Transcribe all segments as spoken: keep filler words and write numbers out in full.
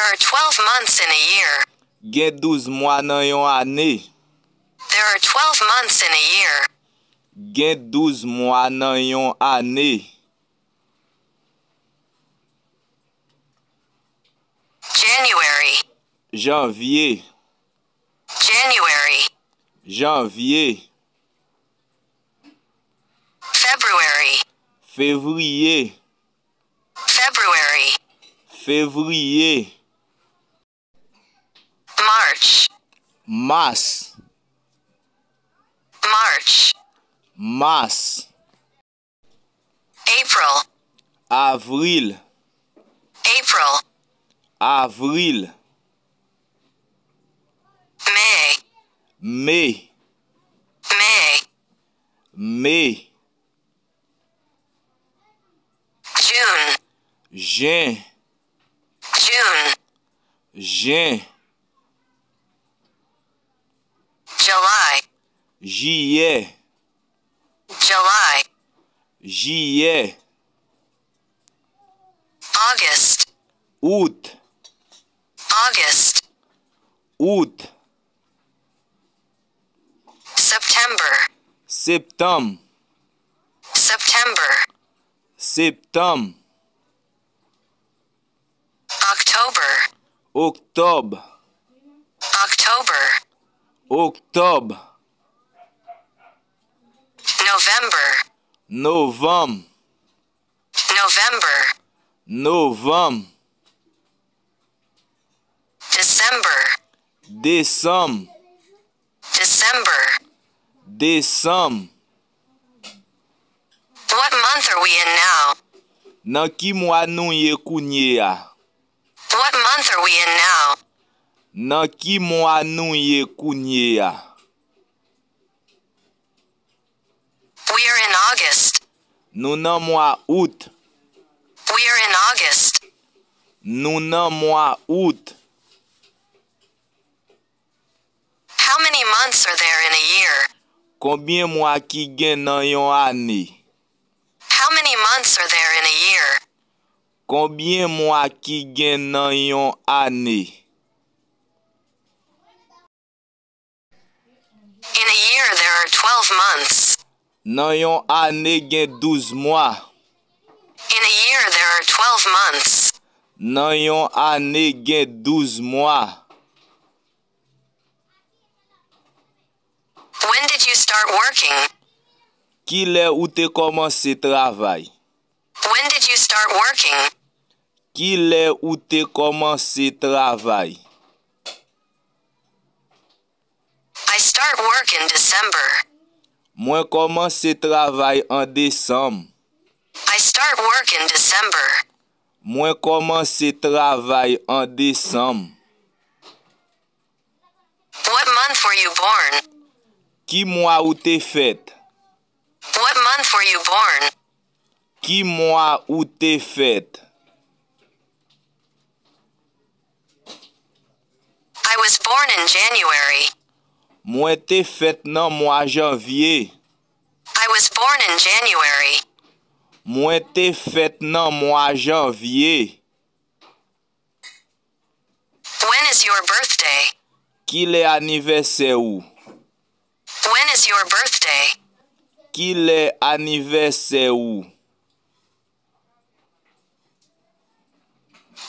There are twelve months in a year. Gen douz mwa nan yon ane. There are twelve months in a year. Gen douz mwa nan yon ane. January. Janvye. January. Janvye. February. Fevriye. February. Fevriye. March. Mas. March. Mas. April. Avril. April. Avril. May. Me. May. Me. June. Jen. June. Jen. July. Jiyè. July. Jiyè. August. Out. August. Out. September. Septanm. September. Septanm. October. Oktòb. October. Oktòb. November. Novanm. November. Novanm. December. Desanm. December. Desanm. What month are we in now? Nan ki mwa nou ye kounye a? What month are we in now? Nan ki mwa nou ye kounye a? We are in August. Nou nan mwa out. We are in August. Nou nan mwa out. How many months are there in a year? Konbyen mwa ki gen nan yon ane? How many months are there in a year? Konbyen mwa ki gen nan yon ane? In a year, there are twelve months. Nan yon ane gen douz mwa. In a year, there are twelve months. Nan yon ane gen douz mwa. When did you start working? Kilè ou te kòmanse travay? When did you start working? Kilè ou te kòmanse travay? I start work in December. Mwen kòmanse travay an desanm. I start work in December. Mwen kòmanse travay an desanm. What month were you born? Ki mwa ou te fèt? What month were you born? Ki mwa ou te fèt? I was born in January. Mwen te fèt nan mwa janvye. I was born in January. Mwen te fèt nan mwa janvye. When is your birthday? Kilè anivèsè ou? When is your birthday? Kilè anivèsè ou?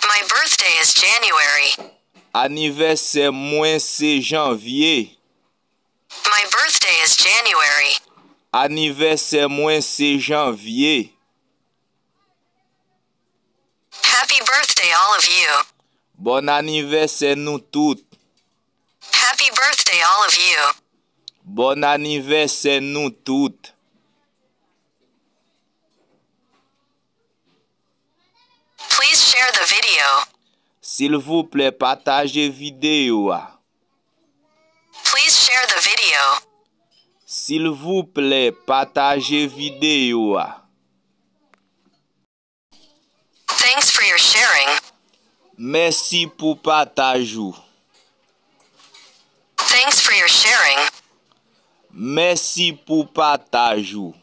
My birthday is January. Anivèsè mwen se janvye. My birthday is January. Anivèsè mwen se janvye. Happy birthday, all of you. Bòn anivèsè nou tout. Happy birthday, all of you. Bòn anivèsè nou tout. Please share the video. Silvouplè, pataje videyo a. Please share the video. Silvouplè, pataje videyo a. Thanks for your sharing. Mèsi pou pataj ou. Thanks for your sharing. Mèsi pou pataj ou.